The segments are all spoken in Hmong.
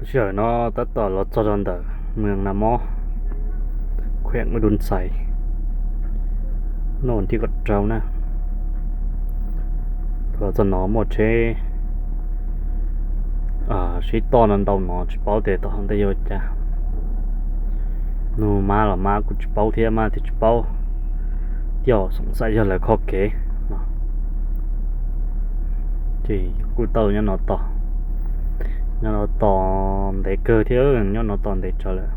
Sij hawm no tab tom los txog rau ntawm Mws Nas Mob, khueem Dun Xais, noj thib kaum rau na. Los txog no muaj tsheb sib toj no ntau no tsis paub tias tom hauv ntej yog cas. Nug mab los mab kuj tsis paub thiab, mab thiaj tsis paub, thiaj xoom xaim yog lawv qhov kev no. Ces kuj tau nyob no tos, nyob no tos ntev kawg thiab, nyob no tos ntev tsawv lawm.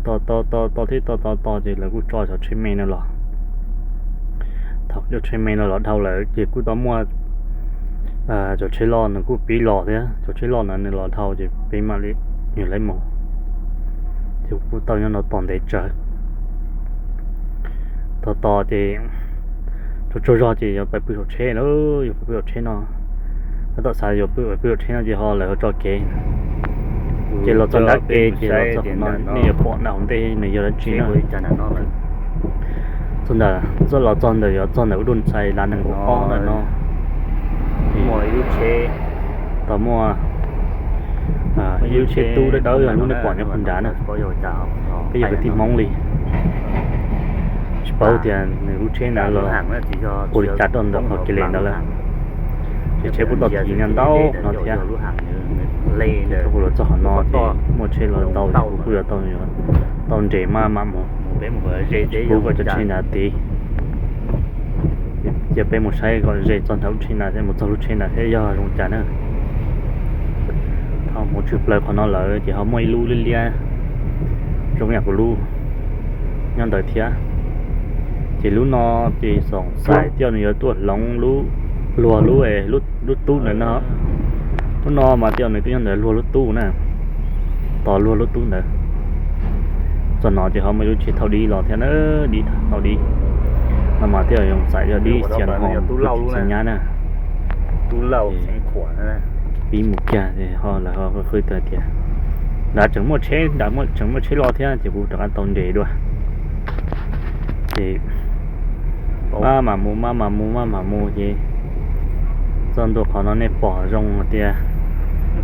Tos tos tos tos thiab tos tos tos ces lawv kuj tso cov tsheb me no los. Thaum cov tsheb me no los dhau lawm ces kuj tau muaj cov tsheb loj nws kuj pib los thiab, cov tsheb loj no nws los dhau ces peb mam li yuav lawv mus. Ces kuj tau nyob no tos ntev tsawv. Tos tos ces tsaug tsaug zog ces yuav pais pw saum tsheb lawm, yuav pais pw saum tsheb no. Tab tom xav yuav pw pw saum tsheb no ces ho lawv ho tso kev. Ces los txog nrab kev ces los txog qhov no nej yuav pom nram hauv ntej nws yog dab tsi na. Txog ntawm, los txog ntawm yuav txog ntawm ub Dun Xais Lav nees nkaum ob ntawm no. Tau muaj ib lub tsheb tub dawb dawb yog lub nej pom nyob puag nrad na. Peb yog kwv tij Hmoob li, tsis paub tias nws lub tsheb ntawd los ua li cas rau ntawm qhov kev lem ntawd lawm. Ces tsheb kuj tau tiv nyob ntau no thiab. Ces kuj los txog qhov no ces muaj tsheb los ntau ces kuv kuj yuav tau, tau nres maj mam mus, kuv kom cov tsheb ntawd tiv. Cia peb mus saib kom ze txog nrad lub tsheb ntawd thiab, mus txog lub tsheb ntawd thiab yog zoo cas na. Thaum mus tshwm plaws qhov no lawm ces ho muaj ib lub liab liab zoo yam kuv lub nyob ntawd thiab. Ces lub no ces xoom xaim thiaj nws yuav tuaj hloov lub, luag lub, lub tub ntawd no. Lub no mas thiaj nws twb nyob ntawd luag lub tub na, tos luag lub tub ntawd. Txog no ces ho muaj ib lub tsheb thauj dib los thiab na, dib thauj dib no mas thiaj zoo xaim yog dib Xias Hos, Xias Nyab na. Pib mus kiag ces ho lawv ho qw qw tias nrad tseem muaj tsheb, nrad tseem muaj tsheb los thiab ces kuv rov qab tau nres dua. Ces maj mam mus maj mam mus maj mam mus ces txog ntua qhov no nej pom zoo tias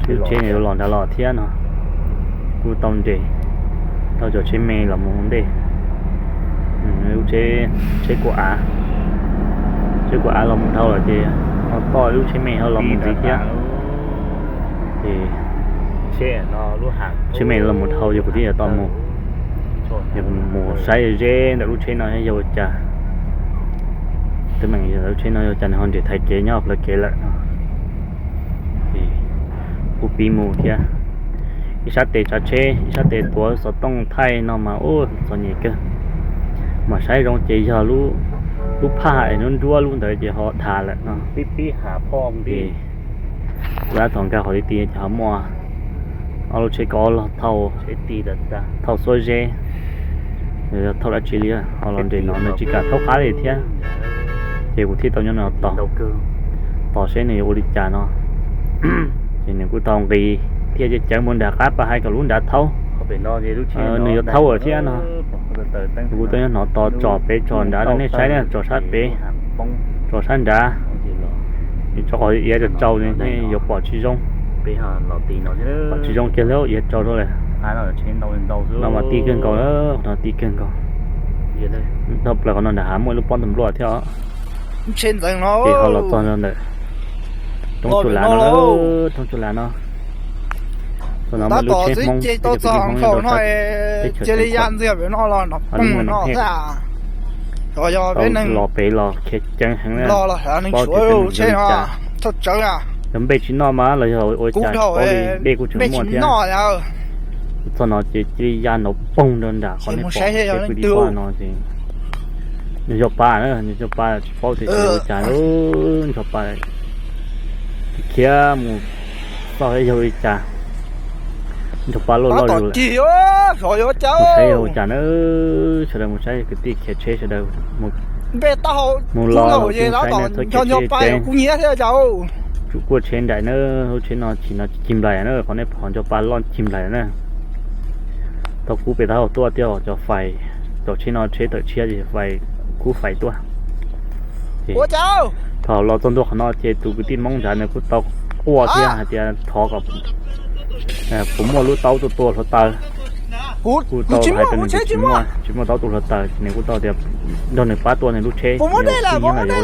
lub tsheb yuav los nrad los thiab no. Kuj tau nres, tau cov tsheb me los mus ua ntej. Lub tsheb, tsheb kua av, tsheb kua av los mus dhau lawm ces ho toj lub tsheb me ho los mus ntxiv thiab. Ces tsheb me los mus dhau ces kuv thiaj yuav tau mus, yuav mus saib ze ntawm lub tsheb no yog ua cas. Teeb meem lub tsheb no yog cas nws ho nres thaiv kev nyob plawv kev lawm no. Ces kuj pib mus thiab. Ib sab tes tsav tsheb, ib sab tes tuav xov tooj thaij no mas ua txom nyem kawg. Mas saib zoo ces yog lub phaj es nruab nruab lub ntawd ces ho dhas lawm no. Kuv tab tom nkag qhov ti ti ces ho muaj ob lub tsheb kaub los thauj, thauj xuab zeb, yog thauj dab tsi li ho los nres no nws tsis kam thauj qab li thiab. Ces kuv thiaj tau nyob no tos, tos seb nws yuav ua li cas no. Ces nws kuj tau nqis thiaj ceev mus nram qab pas hais kom lub nrad thauj. Nws yuav thauj lawm thiab no. Kuv tau nyob no tos tsom pem tsom nrad rau nej saib na, tsom sab pem, tsom sab nrad. Nws tso qhov iav tsaus tsaus nej yuav pom tsis zoo, pom tsis zoo kiag li, iav tsaus rau lawm. No mas ti kawg nkaus, no ti kawg nkaus. Dhau plaws qhov no nram hav muaj ib lub pob ntawm npluaj thiab os. Ces ho los txog ntawm roob Tsuj Lav no, roob Tsuj Lav no. Txog no muaj lub tsheb Hmoob, teb chaws kwv tij Hmoob nyob rau sab teb chaws Ceeb Khuam, lub muag no thiab. Tau los pem los khiav ceev heev na, paub tias peb mus yog li cas. Yog npej tsis noj mas los yog ua cas tsis paub li, dej kuj tseem muaj thiab. Txog no ces cia li ya nrov poog rau nram qhov nej pom peb kwv tij poj no ces nws yog pa na, nws yog pa tsis paub tias ua cas lub ntsog pa khiav mus txoj yog li cas. Ntsog pa loj loj zus lawm. Mus saib yog ua cas na, sawv daws mus saib kwv tij khiav tsheb sawv daws mus los los kuj saib na, txhob khiav tsheb tseeb. Tsum kuaj tsheb nraim na, lub tsheb no chim no cig nplaim na, qhov nej pom ntsog pa loj cig nplaim na. Tau kub pem taub hau tuaj thiab cov fais, cov tsheb no tsheb tawm tshiab ces fais, kub fais tuaj. Ces thaum los txog ntua qhov no ces tus kwv tij Hmoob nrad nws kuj tau quaj thiab hais tias thov kom Puas muaj lub taub tuaj tua hluav taws? Kuj tau hais rau nws tias tsis muaj, tsis muaj taub tua hluav taws, ces nws kuj tau tias nrog nws pab tua nws lub tsheb, nyob los yuav ua cas ces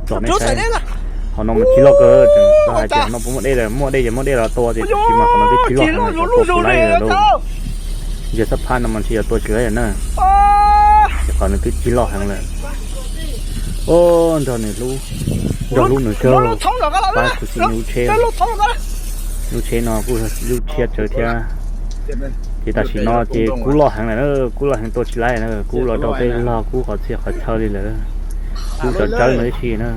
tsom nej saib. Qhov no mas tsis loj kawg, tseem hais tias qhov no puas muaj dej, muaj dej ces muaj dej los tua tias, tiam sis mas qhov no twb tsis loj heev, tua tsis laib lawm. Yog xab phab no mas ntshe yuav tua tsis laib lawm na. Ces qhov nws twb tsis loj heev lawm. Nrog nws hlub, nrog hlub nws kawg, pab khuv xim nws lub tsheb. Lub tsheb no kuj lub tshiab tsawv thiab. Ces tam sim no ces kub loj heev lawm, kub loj heev tua tsis laib na, kub los rau peb log kub qhov txhia qhov chaw li lawm. Kub tsawv tsawv no tib si na.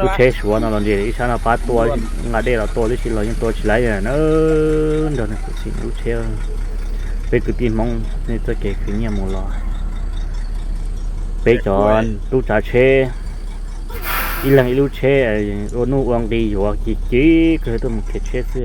Lub tsheb Suav no los ntshe ib sab no pab tua, nqa dej los tua tib si los yeej tua tsis laib na. Nrog nws khuv xim nws lub tsheb. Peb kwv tij Hmoob nej txoj kev khwv nyiaj mus los, peb cov tub tsav tsheb ib leeg ib lub tsheb, ua nuj ua nqi yuav ci ci kawg tuaj mus khiav tsheb xwb.